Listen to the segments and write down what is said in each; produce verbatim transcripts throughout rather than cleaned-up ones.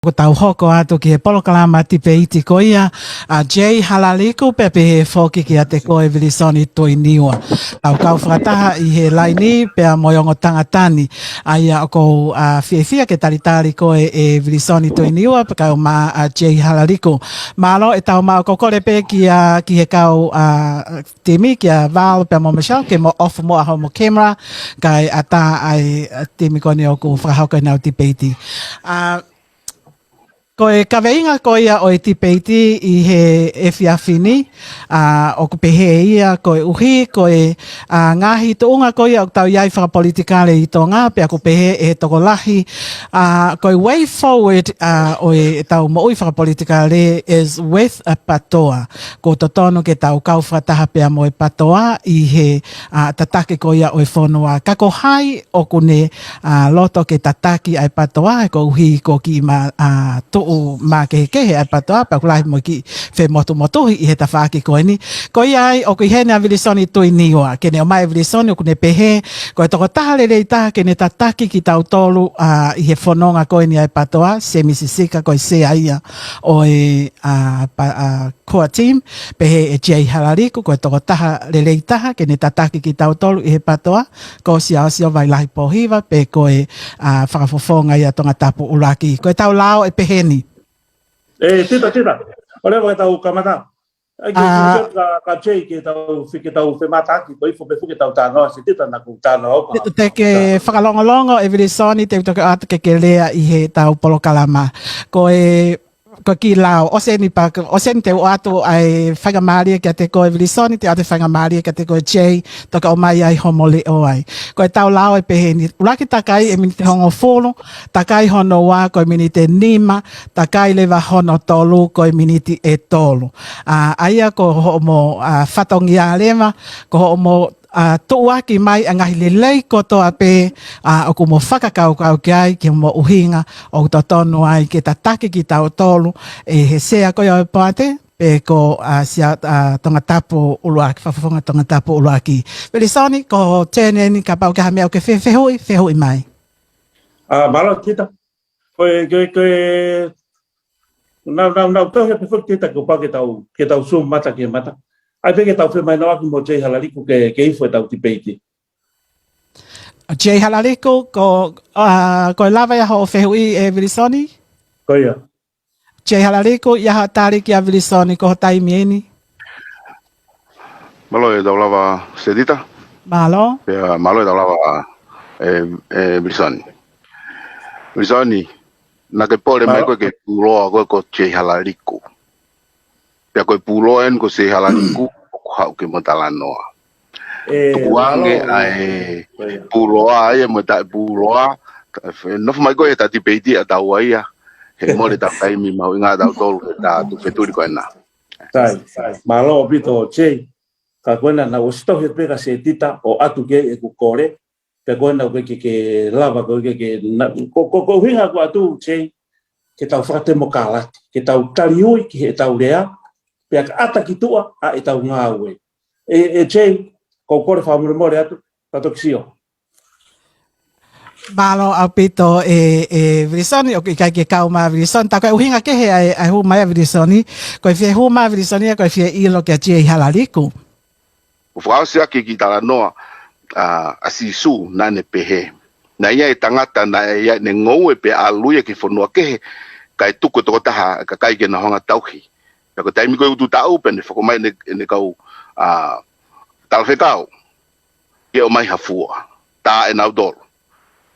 Ko ʻetau hoko atu ki he polokalama tipeiti ko ia ʻa Jay Halaliku pea pehē foki kiate koe Vilisoni Tuiniua. Tau kau fakataha ʻi he laini pea mo e ongo tangata ni. ʻA ia ʻoku ou fiefia ke talitali koe ʻe Vilisoni Tuiniua pea kau mai ʻa Jay Halaliku. Mālō ʻetau maʻu, ʻoku ou kole pē kia, ki he kau ʻa timi kia Val pea mo Michelle ke mo off muʻa hoʻomo camera, kae ʻatā ʻa e timi ko eni ʻoku fakahoko ʻenau tipeiti. ʻA, ko e kaveinga ko ia ʻo e tipeiti ʻi he efiafi ni, ʻa, ʻoku pehē ia koeʻuhi ko e, ʻa, ngaahi tuʻunga ko ia ʻoku tau ʻi ai fakapolitikale ʻi Tonga, pea ʻoku pehē ʻe he tokolahi, ʻa, ko e way forward, ʻa, ʻo ʻetau moʻui fakapolitikale is with a PTOA. Kuo totonu ke tau kau fakataha pea mo e PTOA ʻi he, ʻa, tataki ko ia ʻo e fonua. Ka ko hai ʻoku ne, ʻa, loto ke tataki ʻa e PTOA, koeʻuhi ko e kiʻi ma-, ʻa, tuʻu makehekehe ʻa e PTOA, pea ʻoku lahi mo e kiʻi femotumotuhi ʻi he tafaʻaki ko eni. Ko ia ai, ʻoku ʻi heni ʻa Vilisoni Tuiniua, ke ne ʻomai ʻa Vilisoni ʻoku ne pehē, ko e tokotaha lelei taha ke ne tataki kitautolu, ʻa, ʻi he fononga ko eni ʻa e PTOA, Semisi Sika ko e sea ia ʻo e, ʻa, pa-, ʻa, core team, pehē ʻe Jay Halaliku, ko e tokotaha lelei taha ke ne tataki kitautolu ʻi he PTOA, ko Siaosi ʻo Vailahi Pōhiva, pe ko e, ʻa, fakafofonga ia Tongatapu ʻUluaki. Ko ʻetau lao ʻe pehē ni. ʻE, Tita, Tita. ʻOleva ke tau kamata. ʻAi ke ʻa, ka, ka Jay ke tau, fi-, ke tau femātaaki, ko ifo pē fuʻu ke tau talanoa, Setita naʻa ku talanoa au ka. Te ke fakalongolongo ʻe Vilisoni, te u toki ʻoatu ke ke lea ʻi heʻetau polokalama. Ko e, ko e kiʻi lao, ʻosi eni pē, ʻosi eni te u ʻoatu ʻa e faingamālie kiate koe Vilisoni, te u ʻoatu e faingamālie kiate koe Jay, toki ʻomai ai hoʻomo leʻo ai. Ko ʻetau lao ʻe pehē ni, ʻuluaki takai ʻe miniti hongofulu, takai hono ua ko e miniti nima, takai leva hono tolu ko e miniti ʻe tolu. ʻA, ʻa ia ko hoʻomo, ʻa, fatongia leva, ko hoʻomo, ʻa, tuʻuaki mai ʻa e ngaahi lelei kotoa pē, ʻa, ʻoku mo fakakaukau ki ai ki hoʻomo ʻuhinga ʻoku totonu ai ke tataki kitautolu ʻe he sea ko ia ʻo e poate, pe ko, ʻa, Sia-, ʻa, Tongatapu ʻUluaki, fakafofonga Tongatapu ʻUluaki. Vilisoni, ko e taimi eni kapau ʻoku ʻi ai ha meʻa ʻoku ke fe-, fehuʻi, fehuʻi mai. ʻA, mālō Tita. Ko e, ko e, ko e, nau, nau, nau, tau he pefo Tita ke pau ke tau, ke tau Zoom mata ki he mata. ʻAi pē ke tau femahinoʻaki mo Jay Halaliku ke, ke ifo ʻetau tipeiti. Jay Halaliku, ko, ʻa, ko e lava ia hoʻo fehuʻi ʻe Vilisoni? Ko ia. Jay Halaliku, ʻi ai haʻo tali kia Vilisoni, ko hoʻo taimi eni. Mālō ʻetau lava Setita. Mālō. Pea mālō ʻetau lava ʻe, ʻe Vilisoni. Vilisoni, naʻa ke pole mai Mālō. Koe ki he pūloa ko ē ko Jay Halaliku. Pea ko e pūloa eni ko Jay Halaliku, ʻoku haʻu ke mo talanoa. ʻE, tukuange mālō. ʻA e Ko ia. Pūloa ia mo e taʻepūloa. Nofo mai koe he ta tipeiti ʻa taua ia. He mole ta taimi mahuʻinga ʻa tautolu he ta tu fetuli ko ena. Sai, sai. Mālō ʻaupito Jay. Ka ko ena naʻa ku ʻosi tohi pē kia Setita ʻo ʻoatu ki ai ʻeku kole. Pea ko ena ke, ke, ke lava ko ke, ke, na, ko, ko, ko e ʻuhinga ʻoku ou ʻoatu Jay, ke tau fakatemokalati, ke tau taliui ki heʻetau lea, pea ka ʻata ki tuʻa ʻa ʻetau ngāue. ʻE, ʻe Jay, ko e kole fakamolemole atu, ka toki sio. Mālō ʻaupito ʻe, ʻe Vilisoni, ʻoku ʻikai ke kau mai Vilisoni, tā ko e ʻuhinga kehe ʻa e, ʻa e hū mai ʻa Vilisoni, ko e fie hū mai ʻa Vilisoni, ko e fie ʻilo kia Jay Halaliku. ʻOku fakaʻosi ʻaki e kiʻi talanoa, ʻa, ʻa Sīsū naʻa ne pehē. Naʻe ʻi ai e tangata naʻe ʻi ai ʻene ngoue pea ʻalu ia ki he fonua kehe, kae tuku e tokotaha ʻa e kakai ke nau hanga ʻo tauhi. Pea ko e taimi ko ē ʻoku tuʻu taʻu pea ne fakaʻomai ʻene, ʻene kau, ʻa, talafekau ke ʻomai ha fua. Tā ʻe nautolu.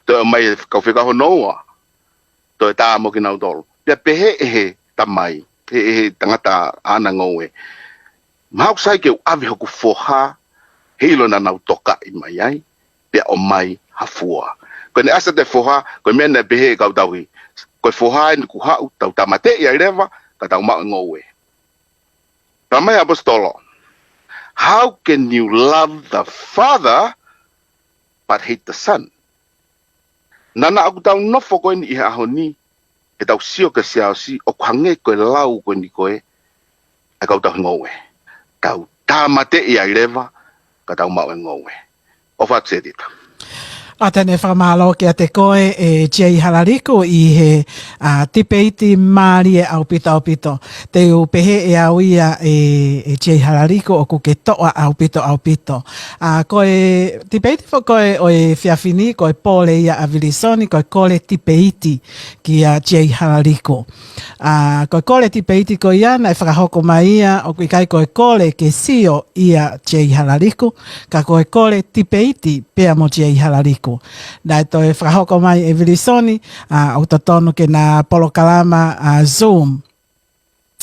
Toe ʻomai e kau fekau hono ua. Toe tā mo kinautolu. Pea pehē ʻe he tamai, he, he tangata ʻa ʻena ngoue. Mahalo ʻoku sai ke u ʻave hoku foha, he ʻilo naʻa nau tokaʻi mai ai, pea ʻomai ha fua. Ko ʻene ʻasi atu e foha, ko e meʻa naʻe pehē ʻe he kau tauhi. Ko e foha eni kuo haʻu, tau tāmateʻi ai leva, ka tau maʻu e ngoue. Talamai ʻe he ʻaposetolo, "How can you love the Father but hate the Son?" Naʻa, naʻa ʻoku tau nofo ko eni ʻi he ʻaho ni, ʻetau sio ki he Siasi, ʻoku hangē ko e lau ko eni ko ē ʻa e kau tauhi ngoue. Tau tāmateʻi ai leva, ka tau maʻu e ngoue. ʻOfa atu Setita. ʻOatu ʻene fakamālō kiate koe, ʻe Jay Halaliku, ʻi he, ʻa, tipeiti mālie ʻaupito ʻaupito. Te u pehē ʻe au ia, ʻe, ʻe Jay Halaliku, ʻoku ke toʻa ʻaupito ʻaupito. ʻA, ko e tipeiti foki ko ē ʻo e efiafi ni, ko e pole ia ʻa Vilisoni, ko e kole tipeiti kia Jay Halaliku. ʻA, ko e kole tipeiti ko ia naʻe fakahoko mai ia, ʻoku ʻikai ko e kole ke sio ʻia Jay Halaliku, ka ko e kole tipeiti pea mo Jay Halaliku. Naʻe toe fakahoko mai ʻe Vilisoni, ʻa, ʻoku totonu ke na polokalama, ʻa, Zoom.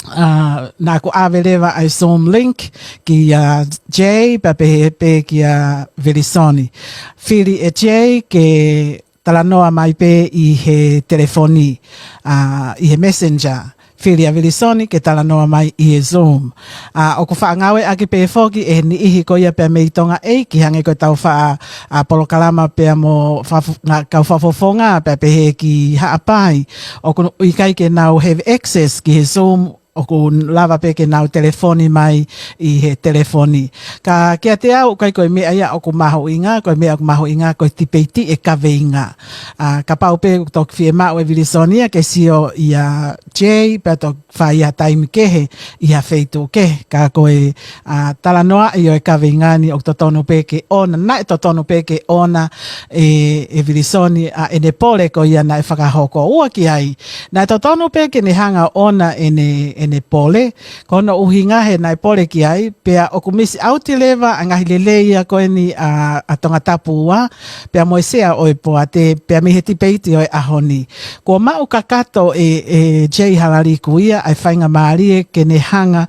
ʻA, naʻa ku ʻave leva ʻa e Zoom link kia Jay, pea pehē pē kia Vilisoni. Fili ʻe Jay ke talanoa mai pē ʻi he telefoni, ʻa, ʻi he Messenger. Fili ʻa Vilisoni ke talanoa mai ʻi he Zoom. ʻA, ʻoku faʻa ngāueʻaki pē foki ʻe he niʻihi ko ia pea mei Tonga ʻEiki, hangē ko ʻetau faʻa, ʻa, polokalama pea mo fafu-, ngā kau fakafofonga pea pehē ki Haʻapai. ʻOku ʻikai ke nau have access ki he Zoom, ʻoku lava pē ke nau telefoni mai ʻi he telefoni. Ka kiate au, ʻikai ko e meʻa ia ʻoku mahuʻinga, ko e meʻa ʻoku mahuʻinga, ko e tipeiti ʻe kaveinga. ʻA, kapau pē ʻoku toki fiemaʻu ʻe Vilisoni ia ke sio ʻia Jay, pea toki fai ha taimi kehe, ʻi ha feituʻu kehe, ka ko e, ʻa, talanoaʻi ʻo e kaveinga ni ʻoku totonu pē ke ʻoona, naʻe totonu pē ke ʻoona ʻe, ʻe Vilisoni, ʻa, ʻene pole ko ia naʻe fakahoko. Ua ki ai, naʻe totonu pē ke ne hanga ʻo ʻoona ʻene, ʻene pole, ko hono ʻuhinga he naʻe pole ki ai, pea ʻoku misi ʻauti leva ʻa e ngaahi lelei ia ko eni ʻa, ʻa Tongatapu ua, pea mo e Sea ʻo e Poate, pea mei he tipeiti ʻo e ʻaho ni. Kuo maʻu kakato ʻe, ʻe Jay Halaliku ia ʻa e faingamālie ke ne hanga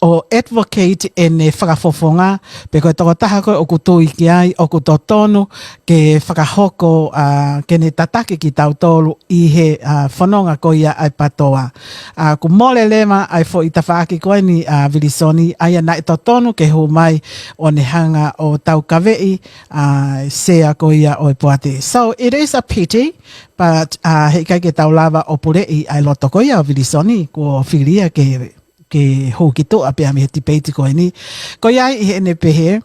ʻo advocate ʻene fakafofonga, pe ko e tokotaha ko ē ʻoku tui ki ai, ʻoku totonu ke fakahoko, ʻa, ke ne tataki kitautolu ʻi he, ʻa, fononga ko ia ʻa e PTOA. ʻA, ʻoku mole leva ʻa e foʻi tafaʻaki ko eni ʻa Vilisoni, ʻa ia naʻe totonu ke hū mai ʻo ne hanga ʻo taukaveʻi, ʻa, Sea ko ia ʻo e Poate. So, it is a pity, but, ʻa, heʻikai ke tau lava ʻo puleʻi ʻa e loto ko ia ʻo Vilisoni, kuo fili ia ke, ke hū ki tuʻa pea mei he tipeiti ko eni. Ko ia ai ʻi heʻene pehē,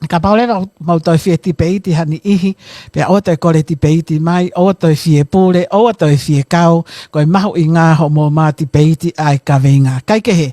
kapau leva ʻoku mau toe fie tipeiti ha niʻihi, pea ʻoua toe kole tipeiti mai, ʻoua toe fie pule, ʻoua toe fie kau, ko e mahuʻinga hoʻomou maʻu tipeiti ʻa e kaveinga. Kaikehe,